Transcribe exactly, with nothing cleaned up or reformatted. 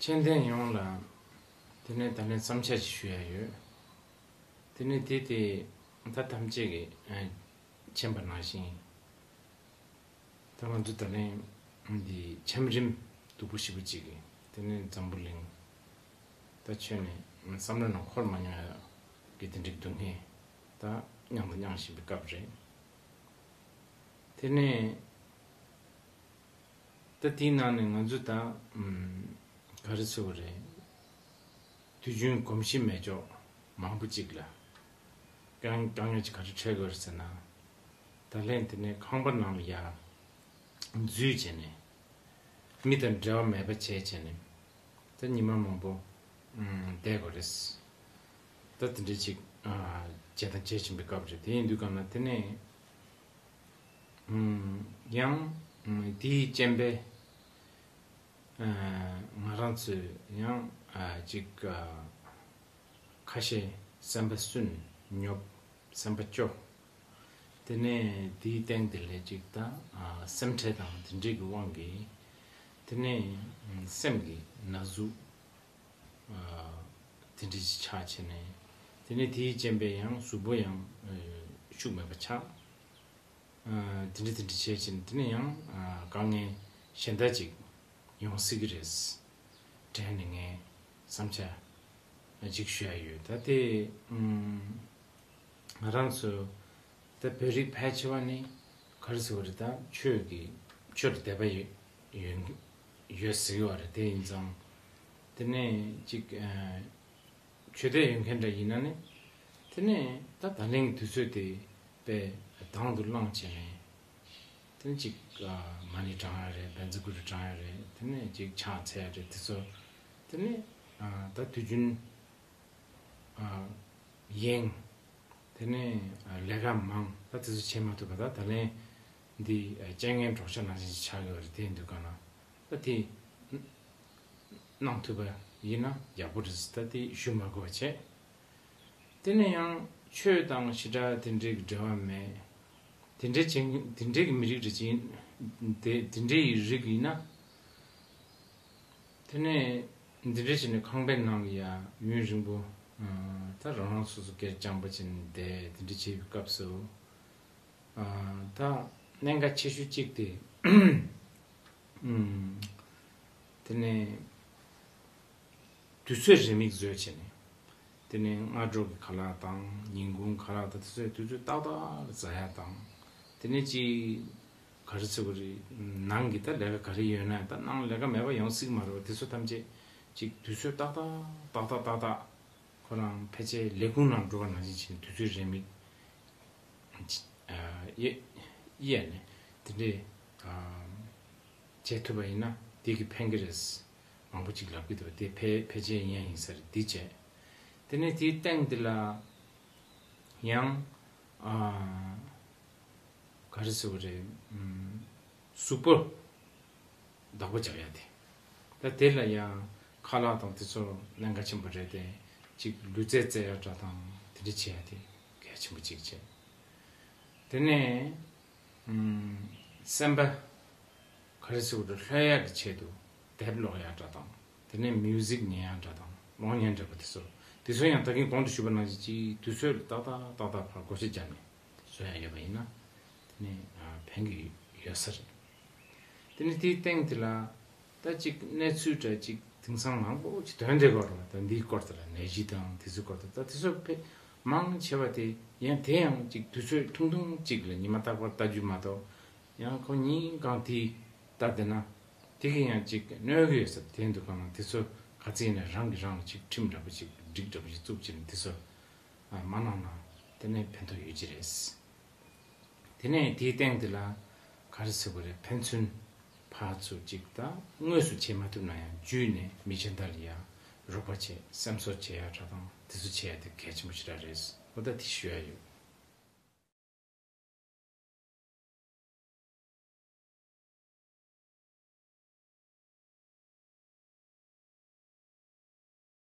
མཁྱེན་ལྡན་ཡོངས་ལ་དེ་ནས་ད་ལན་བསམ་འཆར་ཞིག་ཞུ་ཡ་ཡོད། དེ་ནས་དེ་དེ་ད་ཐམས་ཅད་ཀྱིས་ཨ་མཁྱེན་པ་ནང་བཞིན། ད་ང་ཚོ་ད་ལན་འདི་ཆམ་རིམས་སྡུག་པོ་ཞེ་པོ་ཅིག་གིས་དེ་ནས་འཛམ་བུ་གླིང་ད་ཁྱོན་ནས་བསམ་བློ་ནང་འཁོར་མ་མྱོང་ཡ་གི་དེ་འདྲའི་སྡུག་བསྔལ་ད་མྱངས་དང་མྱང་བཞིན་པའི་སྐབས་རེད། དེ་ནས་ད་དེའི་ནང་ནས་ང་ཚོ་ད་ཨམ་ག་རེ་ཟེར་དགོས་རེད། དུས་རྒྱུན་གོམས་གཤིས་མེད་ཕྱོགས་མང་པོ་ཅིག་ལ་དཀའ་དཀའ་ངལ་ཅིག་ག་རེ་འཕྲད་དགོས་རེད་ཟེར་ན། ད་ལན་དེ་ནས་ཁང་པ་ནང་ལ་ཡ་འཛུལ་བྱས་ནས་མི་དང་འབྲེལ་བ་མེད་པ་བྱས་བྱས་ནས་ད་ཉི་མ་མང་པོ་ཨམ་བསྡད་དགོས་རེད། ད་དེ་འདྲ་ཅིག་ཨ་བྱས་དང་བྱེད་བཞིན་པའི་སྐབས་རེད། དེ་ཡིན་དུས་གང་ལ་དེ་ནས་ཨམ་ཡང་ཨམ་དེའི་རྐྱེན་པས་ཨ་ང་རང་ཚོས་ཡང་ཨ་ཅིག་ཨ་ཁ་ཤས་སེམས་པ་སུན་ཉོབ་སེམས་པ་སྐྱོ། དེ་ནས་དེའི་སྟེང་དེ་ལས་ཅིག་ད་ཨ་སེམས་ཁྲལ་དང་དེ་འདྲའི་གི་དབང་གིས་དེ་ནས་ཨ་སེམས་ཀྱི་ན་ཟུག་ཨ་དེ་འདྲ་ཅིག་ཆགས་བྱས་ནས། དེ་ནས་དེའི་རྐྱེན་པས་ཡང་གཟུགས་པོ་ཡང་ཨ་ཤུགས་མེད་པ་ཆགས། ཨ་དེ་འདྲ་དེ་འདྲ་བྱས་བྱས་ནས་དེ་ནས་ཡང་ཨ་དཀའ་ངལ་གཞན་དག་ཅིག་ཡོང་སྲིད་ཀྱི་རེད། དྲན་ནས་ངས་བསམ་འཆར་ཅིག་ཞུ་ཡ་ཡོད། ད་དེ་ཨམ་ང་རང་ཚོ་ད་བོད་རིགས་ཕལ་ཆེ་བ་ནི་ག་རེ་ཟེར་བ་རེད། ད་ཆོས་ཀྱི་ཆོས་ལ་དད་པ་ཡོད་ཡོད་ཡོད་ཟེར་གྱི་བ་རེད། དེ་ཡིན་ཙང་དེ་ནས་ཅིག་ཨ་ཆོས་དད་ཡོད་མཁན་འདྲ་ཡིན་ན་ནི་དེ་ནས་ད་ད་ལན་གྱི་དུས་ཚོད་དེ་དཔེ་དང་དུ་བླངས་བྱས་ནས་དེ་ནས་ཅིག་ཨ་མ་ཎི་བགྲང་ཡ་རེད། བཛྲ་གུ་རུ་བགྲང་ཡ་རེད། དེ་ནས་ཅིག་ཕྱག་འཚལ་ཡ་རེད། དེ་ཚོ་དེ་ནས་ཨ་ད་དུས་རྒྱུན་ཨ་ཡེངས། དེ་ནས་ཨ་ལས་ཀ་མང་། ད་དེ་ཚོ་བྱེད་མ་ཐུབ་པ། ད་ད་ལན་འདི་ཨ་རྐྱེན་ངན་གྲོགས་ཆོད་ནང་བཞིན་ཆགས་ཡོད་རེད། དེ་འདུག་ག་ན་ད་དེ་གནང་ཐུབ་པ་ཡིན་ན་ཡག་པོ་རེད། ད་དེ་ཞུ་མ་དགོས་པ་བྱས། དེ་ནས་ཡང་ཆོས་དང་ཞེ་དྲག་དེ་འདྲའི་འབྲེལ་བ་མེད། དེ་འདྲའི་ཅན་དེ་འདྲའི་མི་རིགས་རེད་ཅིང་། དེ་དེ་འདྲའི་རིགས་ཡིན་ན། དེ་ནས་འདི་འདྲ་བྱས་ནས་ཁང་པའི་ནང་ལ་ཡ་ཡུན་རིང་པོ་ཨ་ད་རང་རང་སོ་སོ་སྒེར་རྐྱང་པ་བྱས་ནས་བསྡད། དེ་འདྲ་བྱེད་པའི་སྐབས་སུ་ཨ་ད་གནད་འགག་ཆེ་ཤོས་གཅིག་དེ་ཨམ་དེ་ནས་དུས་ཚོད་རེའུ་མིག་བཟོས་བྱས་ནས། དེ་ནས་སྔ་དྲོ་གི་ཁ་ལག་དང་ཉིན་གུང་ཁ་ལག་དང་དེ་ཚོའི་དུས་ཚོད་ཏག་ཏག་ཟ་ཡ་དང་། དེ་ནས་ཅིག་ག་རེ་ཟེར་དགོས་རེད། ནང་གི་ད་ལས་ཀ་ག་རེ་ཡོད་ན་ད་ནང་ལས་ཀ་མེད་པ་ཡོང་སྲིད་མ་རེད་པ། དེ་ཚོ་ཐམས་ཅད་ཅིག་དུས་ཚོད་ཏག་ཏག་ཏག་ཏག་ཏག་ཏག་ཁོ་རང་ཕལ་ཆེར་ལས་ཁུངས་ནང་འགྲོ་བ་ནང་བཞིན་བྱས་ནས་དུས་ཚོད་རེའུ་མིག་ཨ་དབྱེ་དབྱེ་ནས་དེ་འདྲས་ཨ་བྱེད་ཐུབ་པ་ཡིན་ན་དེ་གི་ཕན་གི་རེད། མང་པོ་ཅིག་ལབ་གི་འདུག་དེ་ཕལ་ཕལ་ཆེར་ཡིན་ཡ་ཡིན་ས་རེད། དེ་བྱས། དེ་ནས་དེའི་སྟེང་དེ་ལ་ཡང་ཨ་ག་རེ་ཟེར་བ་རེད། ཨམ་གཟུགས་པོ་བདག་པོ་རྒྱག་ཡ་དེ། ད་དེ་ལ་ཡང་ཁ་ལག་དང་དེ་ཚོ་གནད་འགག་ཆེན་པོ་རེད་དེ། ཅིག་ལུས་རྩལ་རྩེ་ཡ་འདྲ་དང་དེ་འདྲ་བྱེད་ཡ་དེ་གལ་ཆེན་པོ་ཅིག་བྱས། དེ་ནས་ཨམ་སེམས་པ་ག་རེ་ཟེར་དགོས་རེད། ལྷོད་ཡག་གི་ཆེད་དུ་དེབ་ཀློག་ཡག་འདྲ་དང་། དེ་ནས་མིའུ་ཟིག་ཉན་ཡག་འདྲ་དང་། གློག་བརྙན་འདྲ་པོ་དེ་ཚོ། དེ་ཚོ་ཡང་ད་གིན་གོང་དུ་ཞུས་པ་ནང་བཞིན་གྱི་དུས་ཚོད་ཏག་ཏག་ཏག་ཏག་ཕར་བགོ་བཤའ་བརྒྱབ་ནས་བཟོ་ཡག་ཡོད་པ་ཡིན་ན། དེ་ནས་ཨ་ཕན་གྱི་ཡོད་ས་རེད། དེ་ནས་དེའི་སྟེང་དེ་ལ་ད་ཅིག་གནས་ཚུལ་འདྲ་ཅིག་དེང་སང་མང་པོ་ཅིག་ཐོན་བསྡད་ཡོད་རེད་པ། ད་འདིའི་སྐོར་དེ་ལ་ནད་གཞི་དང་དེ་ཚོའི་སྐོར་དེ། ད་དེ་ཚོ་དཔེ་མང་ཆེ་བ་དེ་ཡང་དེ་ཡང་ཅིག་དུས་ཚོད་ཐུང་ཐུང་ཅིག་ལ་ཉི་མ་རྟག་པར་ལྟ་རྒྱུ་མ་གཏོགས། ཡང་ཁོ་ཉིན་གང་དེ་ལྟ་བསྡད་ན་དེ་གི་ཡང་ཅིག་གནོད་གི་ཡོད་ས་དེ་འདུག་ག་ན། དེ་ཚོ་ག་ཚོད་ཡིན་ན་རང་གིས་རང་ལ་ཅིག་ཁྲིམས་འདྲ་པོ་ཅིག་སྒྲིག་འདྲ་པོ་ཅིག་བཙུགས་བྱས་ནས་དེ་ཚོ་ཨ་མ་གནང་ན་དེ་ནས་ཕན་ཐོགས་ཡོད་ཀྱི་རེད། དེ་ནས་དེའི་སྟེང་དེ་ལ་ག་རེ་ཟེར་དགོས་རེད། ཕན་ཚུན་ཕར་ཚུར་ཅིག་ད་དངོས་སུ་བྱེད་མ་ཐུབ་ན་ཡང་བརྒྱུད་ནས་མི་གཞན་དག་ལ་ཡང་རོགས་པ་བྱེད། སེམས་གསོ་བྱེད་ཡ་འདྲ་དང་དེ་ཚོ་བྱེད་ཡ་དེ་གལ་ཆེན་པོ་ཞེ་དྲག་རེད། འོ་ད་དེ་ཞུ་ཡ་ཡོད།